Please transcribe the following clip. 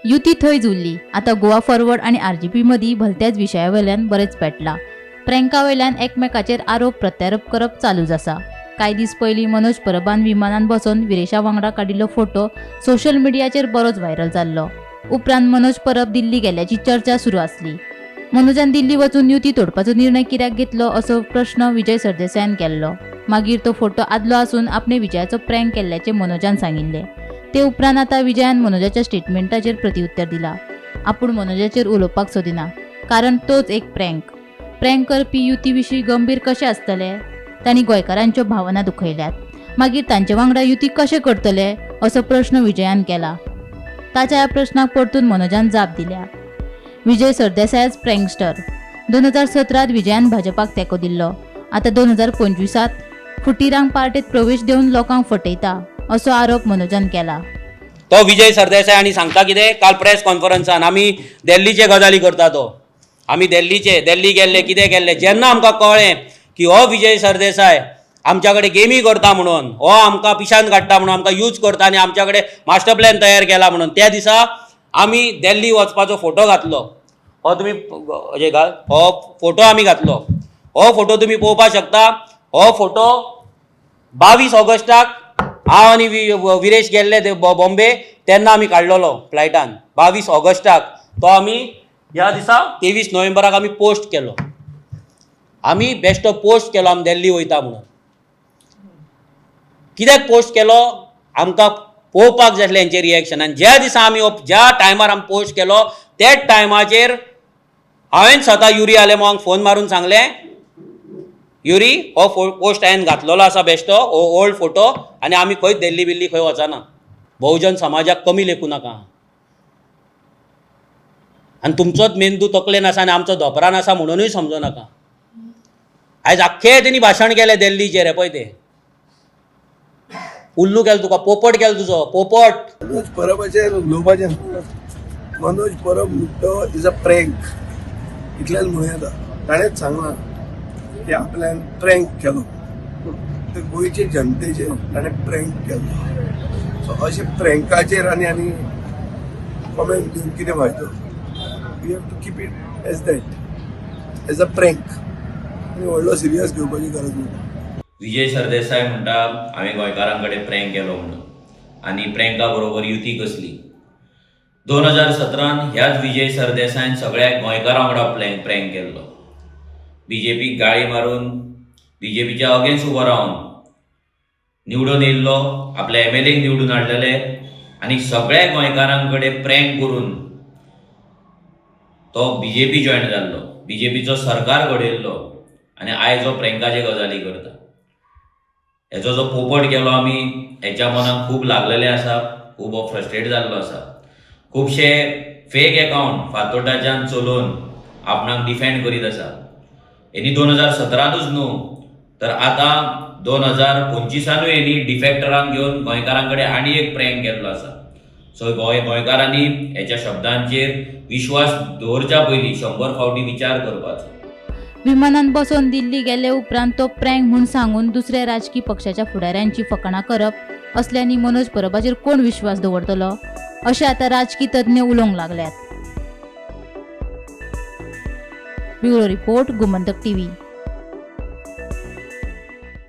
युती थंयच उरली. आतां गोवा फॉरवर्ड आनी आरजीपी मदीं भलत्याच विशया वयल्यान बरेंच पेटलां. प्रँका वयल्यान एकमेकाचेर आरोप प्रत्यारोप करप चालूच आसा. कांय दीस पयलीं मनोज परबान विमानान बसून विरेशा वांगडा काडिल्लो फोटो सोशल मिडियाचेर बरोच व्हायरल जाल्लो. उपरांत मनोज परब दिल्ली गेल्ल्याची चर्चा सुरू आसली. मनोजान दिल्ली वचून युती तोडपाचो निर्णय कित्याक घेतलो असो प्रश्न विजय सरदेसायान केल्लो. मागीर तो फोटो आदलो आसून आपणे विजयाचो प्रँक केल्ल्याचें मनोजान सांगिल्लें. ते उपरांत आतां विजयान मनोजाच्या स्टेटमेंटाचेर प्रतिउत्तर दिलां. आपूण मनोजाचेर उलोवपाक सोदिना, कारण तोच एक प्रँक. प्रँक करपी युती विशीं गंभीर कशें आसतले? तांणी गोंयकारांच्यो भावना दुखयल्यात, मागीर तांचे वांगडा युती कशें करतले असो प्रश्न विजयान केला. ताच्या ह्या प्रश्नाक परतून मनोजान जाप दिल्या. विजय सरदेसायच प्रँकस्टर. 2017त विजयान भाजपाक तेंको दिल्लो. आतां 2025त फुटीरांक पार्टेत प्रवेश दिवन लोकांक फटयता असो आरोप मनोजान केला. तो विजय सरदेसाय आनी सांगता कितें काल प्रेस कॉन्फरन्सान, आमी दिल्लीचे गजाली करता तो, आमी दिल्लीचे दिल्ली गेल्ले कितें केल्ले. जेन्ना आमकां कळ्ळें की हो विजय सरदेसाय आमच्या कडेन गेमी करता म्हणून, हो आमकां पिशान काडटा म्हणून, आमकां यूज करता आनी आमच्या कडेन मास्टर प्लॅन तयार केला म्हणून, त्या दिसा आमी दिल्ली वचपाचो फोटो घातलो. हो तुमी हेजे घाल, हो फोटो आमी घातलो. हो फोटो तुमी पळोवपाक शकता. हो फोटो 22 ऑगस्टाक हांव आनी विरेश गेल्ले ते बॉम्बे तेन्ना आमी काडलेलो फ्लायटान 22 ऑगस्टाक. तो आमी ह्या दिसा 23 नोव्हेंबराक आमी पोस्ट केलो. आमी बेश्टो पोस्ट केलो आमी दिल्ली वयता म्हणून. कित्याक पोस्ट केलो? आमकां पळोवपाक जाय आसलें हेंचें रिएक्शन. आनी ज्या दिसा आमी ज्या टायमार आमी पोस्ट केलो त्याच टायमाचेर हांवें स्वता युरी आलेमांवाक फोन मारून सांगलें, युरी हो पोस्ट हांवें घातलेलो आसा बेश्टो, हो ओल्ड फोटो आनी आमी खंयच दिल्ली बिल्ली खंय वचना. बहुजन समाजाक कमी लेखूं नाका. आनी तुमचोच मेंदू तकलेन आसा आनी आमचो धोपरान आसा म्हणुनूय समजो नाका. आयज आख्खें तेणी भाशण केलें दिल्लीचेर. हें पळय तें उल्लू केलो तुका, पोपट केलो तुजो पोपट. मनोज परबाचेर उलोवपाचें, मनोज परब म्हणटा is a prank, इतलेंच म्हणूं येता. ताणेंच सांगलां की आपल्यान प्रँक केलो, ते गोंयचे जनतेचेर ताणें प्रँक केलो. सो अशे प्रँकाचेर आनी आनी कॉमेंट दिवन कितें फायदो? You have to keep it as that, as a prank. आनी व्हडलो सिरियस घेवपाची गरज ना. विजय सरदेसाय म्हणटा हांवें गोंयकारां कडेन प्रँक केलो म्हणून आनी प्रँका बरोबर युती कसली. 2017न ह्याच विजय सरदेसायान सगळ्या गोंयकारां वांगडा प्रँक केल्लो. बीजेपीक गाळी मारून, बीजेपीच्या अगेन्स्ट उबो रावन निवडून येयल्लो, आपल्या एमएलएक निवडून हाडलेले आनी सगळ्या गोंयकारां कडेन प्रँक करून तो बीजेपी जॉयन जाल्लो, बीजेपीचो सरकार घडयल्लो आनी आयज हो प्रँकाचे गजाली करता. हेजो जो पोपट केलो आमी, हेच्या मनाक खूब लागलेलें आसा, खूब हो फ्रस्ट्रेट जाल्लो आसा. खुबशे फेक एकावंट फातोड्डाच्यान चलोवन आपणाक डिफेंड करीत आसा. हेणी 2017तूच न्हू तर आतां 2025नूय हेणी डिफेक्टरांक घेवन गोंयकारां कडेन आनी एक प्रँक केल्लो आसा. सो गोंयकारांनी हेच्या शब्दांचेर विश्वास दवरच्या पयलीं 100 फावटी विचार करपाचो. विमानान बसोवन दिल्ली गेले उपरांत तो प्रँक म्हूण सांगून दुसऱ्या राजकी पक्षाच्या फुडाऱ्यांची फकाणां करप असल्यांनी मनोज परबाचेर कोण विश्वास दवरतलो अशें आतां राजकी तज्ञ उलोवंक लागल्यात. Bureau report, Gomantak TV.